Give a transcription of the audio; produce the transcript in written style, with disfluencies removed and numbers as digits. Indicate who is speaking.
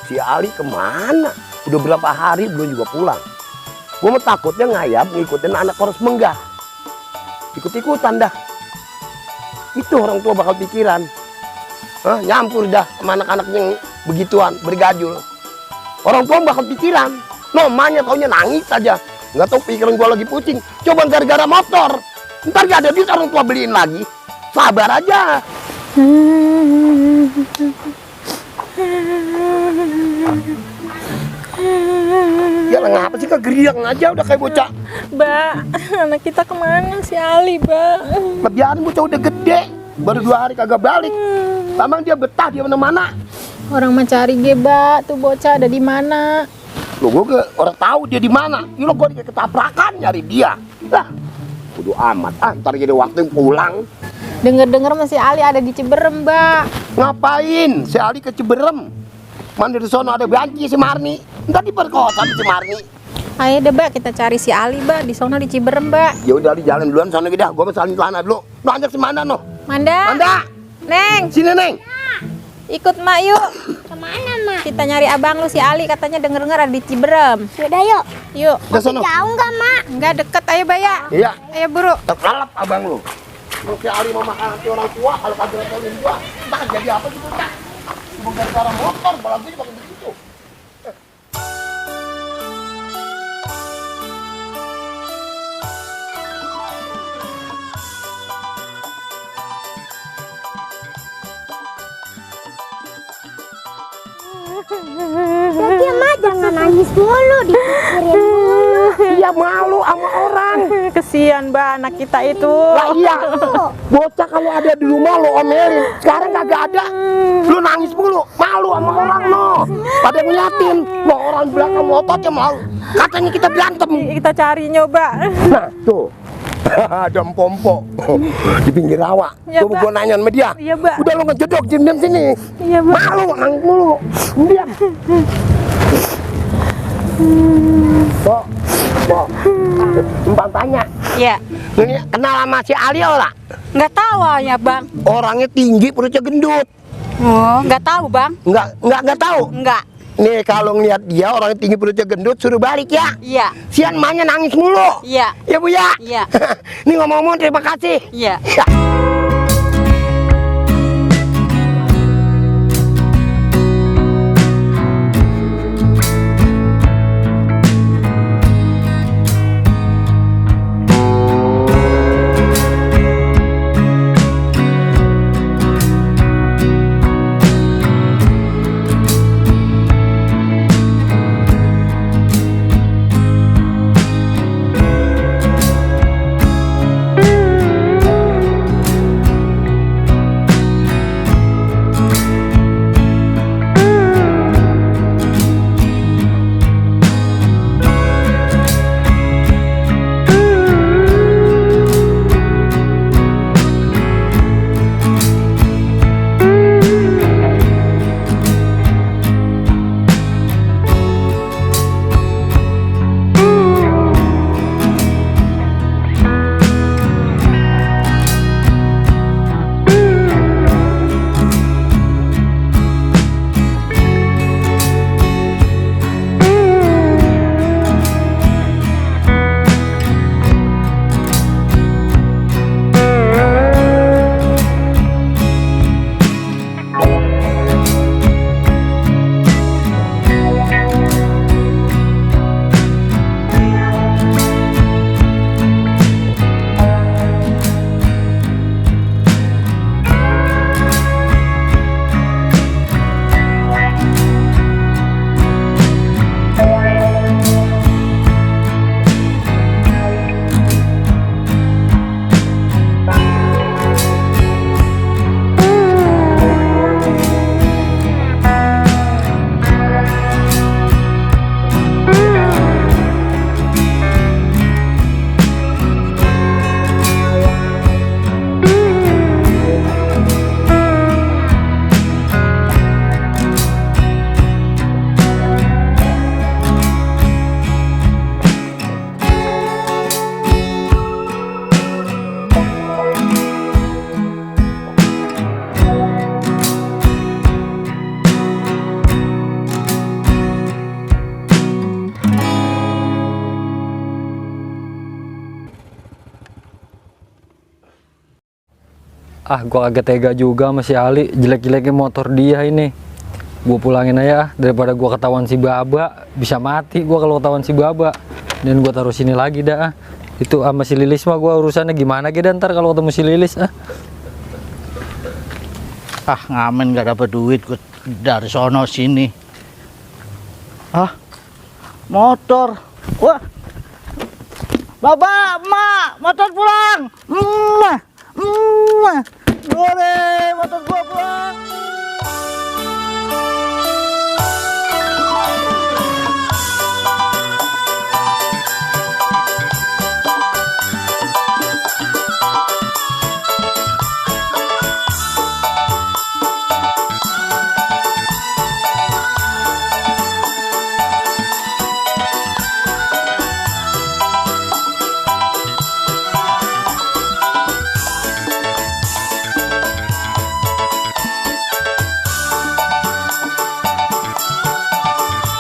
Speaker 1: si Ali kemana? Udah berapa hari belum juga pulang. Gue mah takutnya ngayap ngikutin anak koros menggah. Ikut-ikutan dah. Itu orang tua bakal pikiran. Nyampur dah sama anak-anak yang begituan, bergajul. Orang tua bakal pikiran. Nomanya taunya nangis aja. Nggak tahu pikiran gue lagi pusing. Coba gara-gara motor. Ntar gak ada duit orang tua beliin lagi. Sabar aja. Ya ngapa sih kegeriang aja udah kayak bocah.
Speaker 2: Mbak, anak kita kemana si Ali, Mbak?
Speaker 1: Biarin bocah udah gede. Baru 2 hari kagak balik. Tamang dia betah dia mana-mana.
Speaker 2: Orang mencari Mbak, tuh bocah ada di mana?
Speaker 1: Loh gue orang tahu dia di mana. Lo gue ketaprakan nyari dia. Lah, kudu amat. Ntar jadi waktu yang pulang.
Speaker 2: Dengar-dengar masih Ali ada di Ciberem, Mbak.
Speaker 1: Ngapain si Ali ke Ciberem? Mana di sono ada banci si Marni. Ntar diperkosa si Marni.
Speaker 2: Ayo deh, Mbak, kita cari si Ali, Mbak, di sono di Ciberem, Mbak.
Speaker 1: Ya udah Ali jalan duluan sono gitu. Gue mau salin celana dulu. Lo ajak si Manda no.
Speaker 2: Manda.
Speaker 1: Manda.
Speaker 2: Neng,
Speaker 1: Sini Neng.
Speaker 2: ikut Mak yuk.
Speaker 3: Kemana, Mak?
Speaker 2: Kita nyari abang lu si Ali, katanya denger-denger ada di Ciberem.
Speaker 3: Yaudah yuk.
Speaker 2: Yuk.
Speaker 1: Udah sono.
Speaker 3: Jauh nggak, Mak?
Speaker 2: Enggak deket, ayo, Mbak ya.
Speaker 1: Iya.
Speaker 2: Ayo buru.
Speaker 1: Terlalap abang lu. Kalau si Ali mau makan hati orang tua, kalau kagak tolongin gua, entah jadi apa gitu tak. Cuma gara-gara motor, balap gue pakai begitu.
Speaker 3: Jadi Mak jangan nangis mulu, dipikirin mulu.
Speaker 1: Iya malu sama orang.
Speaker 2: Kesian, Mbak, anak kita itu.
Speaker 1: Lah iya, bocah kalau ada di rumah lo omelin, sekarang kagak ada, lo nangis mulu, malu sama orang lo. Pada ngeliatin, lo orang belakang ototnya malu, katanya kita berantem.
Speaker 2: Kita cari nyoba.
Speaker 1: Nah tuh, ada empompo di pinggir rawa.
Speaker 2: Iya,
Speaker 1: Coba
Speaker 2: Mbak.
Speaker 1: gue nanya sama dia.
Speaker 2: Iya, Mbak.
Speaker 1: Udah lo ngejedok, diam sini.
Speaker 2: Iya, Mbak.
Speaker 1: Malu, nangis mulu, diam. Kok, Mbak tanya.
Speaker 2: Iya.
Speaker 1: Ini kenal sama si Alio lah?
Speaker 2: Nggak tahu ya, Bang.
Speaker 1: Orangnya tinggi, perutnya gendut.
Speaker 2: Oh, nggak tahu, Bang.
Speaker 1: Nggak tahu.
Speaker 2: Nggak.
Speaker 1: Nih kalau ngeliat dia orangnya tinggi, perutnya gendut, suruh balik ya.
Speaker 2: Iya.
Speaker 1: Sian emaknya nangis mulu.
Speaker 2: Iya.
Speaker 1: Ya Bu ya.
Speaker 2: Iya.
Speaker 1: Nih ngomong-ngomong terima kasih.
Speaker 2: Iya.
Speaker 1: Ya.
Speaker 4: Gua agak tega juga sama si Ali, jelek-jeleknya motor dia ini. Gua pulangin aja daripada gua ketahuan si Baba, bisa mati gua kalau ketahuan si Baba. Dan gua taruh sini lagi dah. Itu sama si Lilis mah gua urusannya gimana gitu ntar kalau ketemu si Lilis
Speaker 5: Ngamen gak dapet duit gua dari sono sini. Motor. Wah. Baba, Mak, motor pulang. Boleh, motor gua pulang.